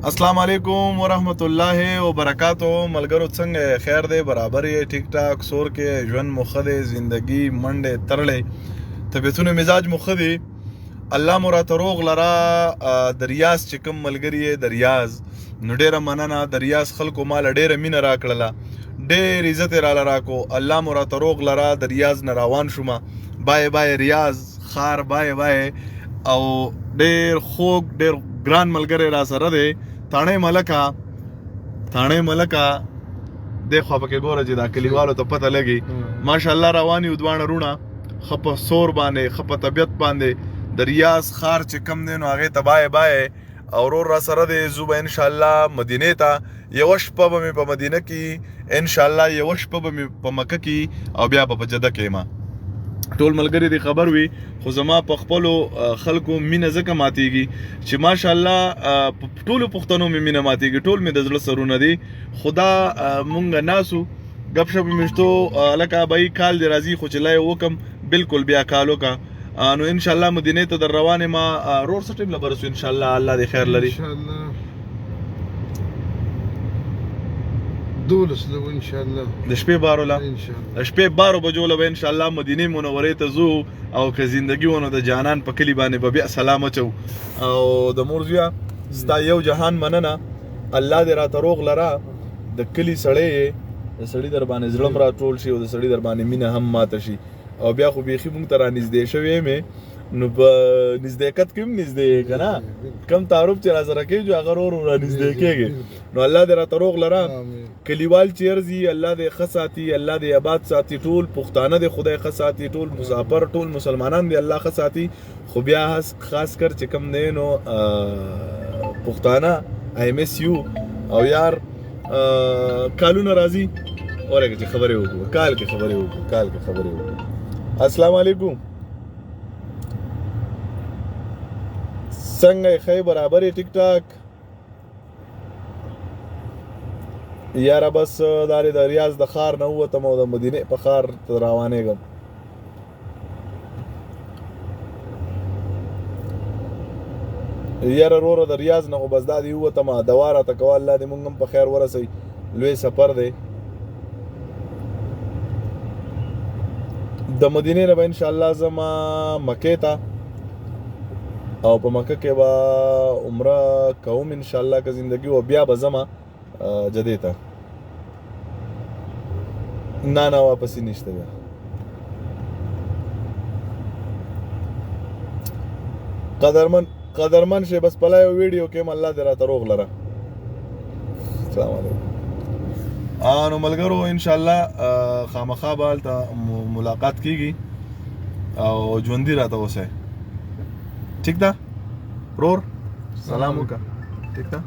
السلام علیکم ورحمت الله وبرکاتو. ملګرو څنګه؟ خیر دی، برابر یې، ټیک ټاک، سور کې ژوند مو ښه دی، زندگی منډه ترلې، طبیعتونه مزاج مو ښه دی، الله مو راته روغ لره. د ریاض چې کوم ملګری یې د ریاض، نو ډیره مننه. د ریاض خلکو مال ډیره مینه راکړله، ډیر عزت یې راله راکو. الله مو راته روغ لره. د ریاض نه روان شوم، بای بای ریاض ښار، بای بای. او ډیر خوږ ډیر ګران ملګری را سره دی، تاڼې ملکه، تاڼې ملکه دی. خو پکې ګوره چې دا کلیوالو ته پته لګي. ماشاءالله روان یو دواړه روڼه، ښه په سور باندې، ښه په طبیعت باندې. د ریاض ښار چې کم دی نو هغې ته بای بای. او ورور را سره دی، زه به انشاءالله مدینې ته، یوه شپه به مې په مدینه کې انشاءالله، یوه شپه به مې په مکه کې او بیا به په جده کې ما. ټول ملګری دی خبر وي، خو زما په خپلو خلکو مینه ځکه ماتیږي چې ماشاءالله په ټولو پښتنو مې مینه ماتیږي، ټول مې د زړه سرونه دي. خدا مونږ ناسو ګپ شپ مشتو لکه بای کال دی راځي، خو چې لا یې وکم بالکل بیا کال وکا. نو ان شاء الله مدینه ته در روانه ما. رور څه ټیم لبرسو ان شاء الله؟ الله دې خیر لري. ان شاء الله 12 له ان شاء الله د شپې 12 له، د شپې 12 بجو له ان شاء الله مدینه منورې ته ځو، او که زندگی ونه د جانان په کلی باندې به بیا سلام اچو. او د مور زویا ستا یو جهان مننه، الله دې راته روغ لره. د کلی سړی د سړی در باندې زړه را ټول شي او د سړی در باندې مینه هم ماته شي. او بیا خو بیخي مونږ ته را نږدې شوی مې، نو په نږدېکت کې هم نږدې که نه، کم تعارف چې را سره کوي هغه ورو را نږدې کېږي. نو الله دې راته روغ لره. کلیوال چیرځي الله دې ښه ساتي، الله دې آباد ساتي، ټول پښتانه دې خدای ښه ساتي، ټول مسافر ټول مسلمانان دې الله ښه ساتي. خو بیا خاص کر چې کم دی نو پښتانه، آی مس یو. او یار کالونه راځي اورګه چې خبرې وکړو، کال کې خبرې وکړو، کال کې خبرې وکړو. السلام علیکم، څنګه یې؟ ښه برابرې، ټیک ټاک؟ یاره بس دا د ریاض د ښار نه ووتم او د مدینې په ښار ته روانېږم. یاره وروره د ریاض نه خو بس دا دی ووتم، دوا راته کوه، الله دې مونږ هم په خیر ورسوي، لوی سفر دی. د مدینې نه به انشاءالله زما مکې ته، او په مکه کې به عمره کوم انشاءالله که زندگی و، بیا به زما جدې ته. نه نه واپسې نشته بیا. قدرمن قدرمن شي بس په لایو ویډیو کې هم الله دې راته روغ لره. السلام علیکم. نو ملګرو ان شاء الله خامخا به هلته ملاقات کیږي او ژوندي راته اوسئ. ټیک ده ورور؟ سلام وکړه. ټیک ده.